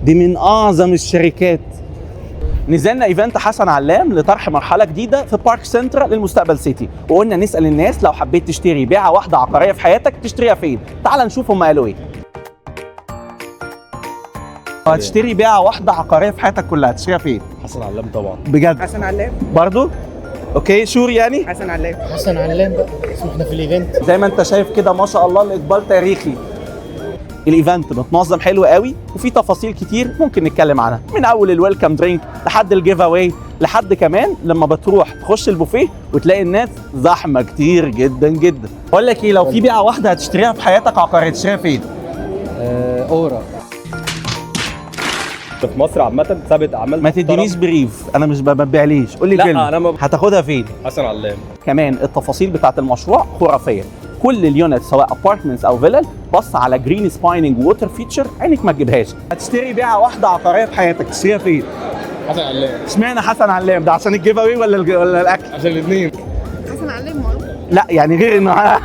دي من اعظم الشركات. نزلنا event حسن علام لطرح مرحلة جديدة في بارك سنترال للمستقبل سيتي، وقلنا نسال الناس لو حبيت تشتري بيعه واحدة عقارية في حياتك تشتريها فين؟ تعال نشوف هم قالوا ايه. هتشتري بيعه واحدة عقارية في حياتك كلها تشتريها فين؟ حسن علام طبعا. بجد؟ حسن علام. برضو؟ okay، sure يعني؟ حسن علام. حسن علام بقى، اسمه احنا في ال event. زي ما انت شايف كده، ما شاء الله، الاقبال تاريخي. ال event متنظم حلو قوي، وفي تفاصيل كتير ممكن نتكلم عنها، من اول ال welcome drink لحد ال giveaway، لحد كمان لما بتروح تخش البوفيه وتلاقي الناس زحمة كتير جدا جدا. بقول لك ايه، لو في بيعه واحدة هتشتريها في حياتك عقارية تشتريها فين؟ اورا. في مصر عامة سابت اعمال. ما تدينيش brief، انا مش ببيعليش، قول لي لا، فيلم. أنا ما- هتاخدها فين؟ حسن علام. كمان التفاصيل بتاعت المشروع خرافيه، كل ال unit سواء apartments او فيلل بص على green spining، water feature، عينك ما تجيبهاش. هتشتري بيعه واحدة عقارية في حياتك تشتريها فين؟ حسن علام. اشمعنى حسن علام ده؟ عشان ال giveaway ولا الاكل؟ عشان الاثنين. حسن علام معروف. لا، يعني غير انه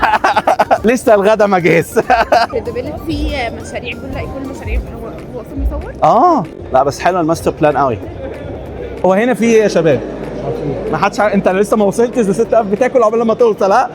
لسه الغدا ما جهز. credibility في مشاريع، كل مشاريع. هو اصلا بيصور. اه لا، بس حلوة ال master plan قوي. هو هنا في ايه يا شباب؟ ما حدش عارف. انت لسه ما وصلتش، بس انت قاعد بتاكل عقبال لما توصل، ها؟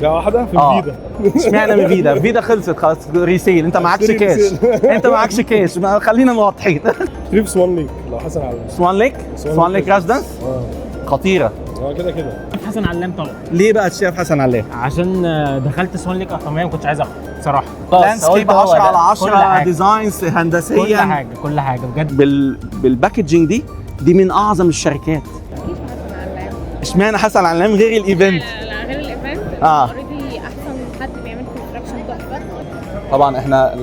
لا، واحدة في آه. مفيدة. اشمعنى ميفيدا؟ ميفيدا خلصت خلاص، resale. انت معكش اشتري كاش. resale. انت معكش كاش، خلينا واضحين. اشتري في Swan Lake لو حسن علام. Swan Lake، Swan Lake Residence. اه. خطيره. اه، كده كده. حسن علام طبعا. ليه بقى تشتري في حسن علام؟ عشان دخلت Swan Lake اقاميه ما كنتش عايز اخد بصراحه. landscape 10 على 10. كل حاجة. designs هندسيا. كل حاجه، كل حاجة بجد. بال packaging دي من اعظم الشركات. اكيد حسن علام. اشمعنى حسن علام غير ال event؟ لا لا، غير ال event. already احسن حد بيعمل construction تحفه. طبعا احنا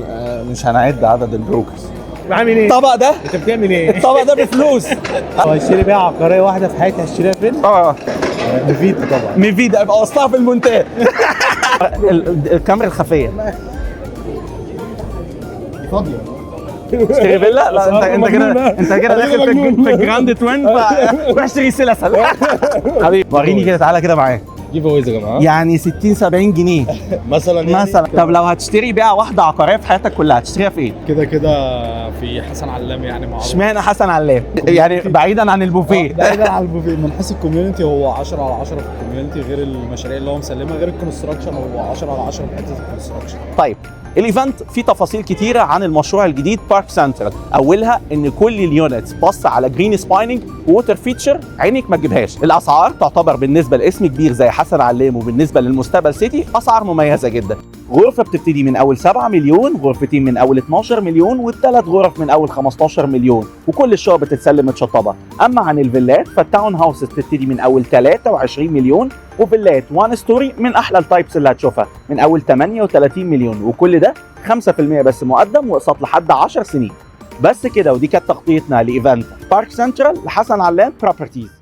مش هنعد عدد ال brokers. عامل ايه؟ الطبق ده انت بتعمل ايه؟ الطبق ده بفلوس. لو هشتري بيعة عقارية واحدة في حياتي هشتريها فين؟ اه. مفيدة طبعا. ميفيدا، ابقى وصلها في المونتاج. الكاميرا الخفيه. فاضية. اشتري فيلا؟ لا، انت كده مجنون. انت كده داخل في ال Grand Twin، روح اشتري سلسل. حبيبي، وريني كده، تعالى كده معايا. giveaways يا جماعه. يعني 60 70 جنيه. مثلا يعني. مثلا. طب لو هتشتري بيعه واحدة عقارية في حياتك كلها هتشتريها فين؟ كده كده في حسن علام، يعني معروف. اشمعنى حسن علام؟ يعني بعيدا عن البوفيه. بعيدا عن البوفيه، من حيث ال community هو 10 على 10 في ال community، غير المشاريع اللي هو مسلمها، غير ال construction، هو 10 على 10 في حتة ال construction. طيب، ال event فيه تفاصيل كتيرة عن المشروع الجديد بارك سنترال، اولها ان كل ال units بص على green spining، water feature، عينك ما تجيبهاش. الاسعار تعتبر بالنسبة لاسم كبير زي حسن علام وبالنسبة للمستقبل سيتي اسعار مميزة جدا. غرفة بتبتدي من اول 7 مليون، غرفتين من اول 12 مليون، والثلاث غرف من اول 15 مليون، وكل الشقق بتتسلم متشطبه. اما عن الفيلات فال town houses بتبتدي من اول 23 مليون، وفيلات one story من احلى ال types اللي هتشوفها من اول 38 مليون، وكل ده 5% بس مقدم واقساط لحد 10 سنين. بس كده، ودي كانت تغطيتنا ل event بارك سنترال لحسن علام Properties.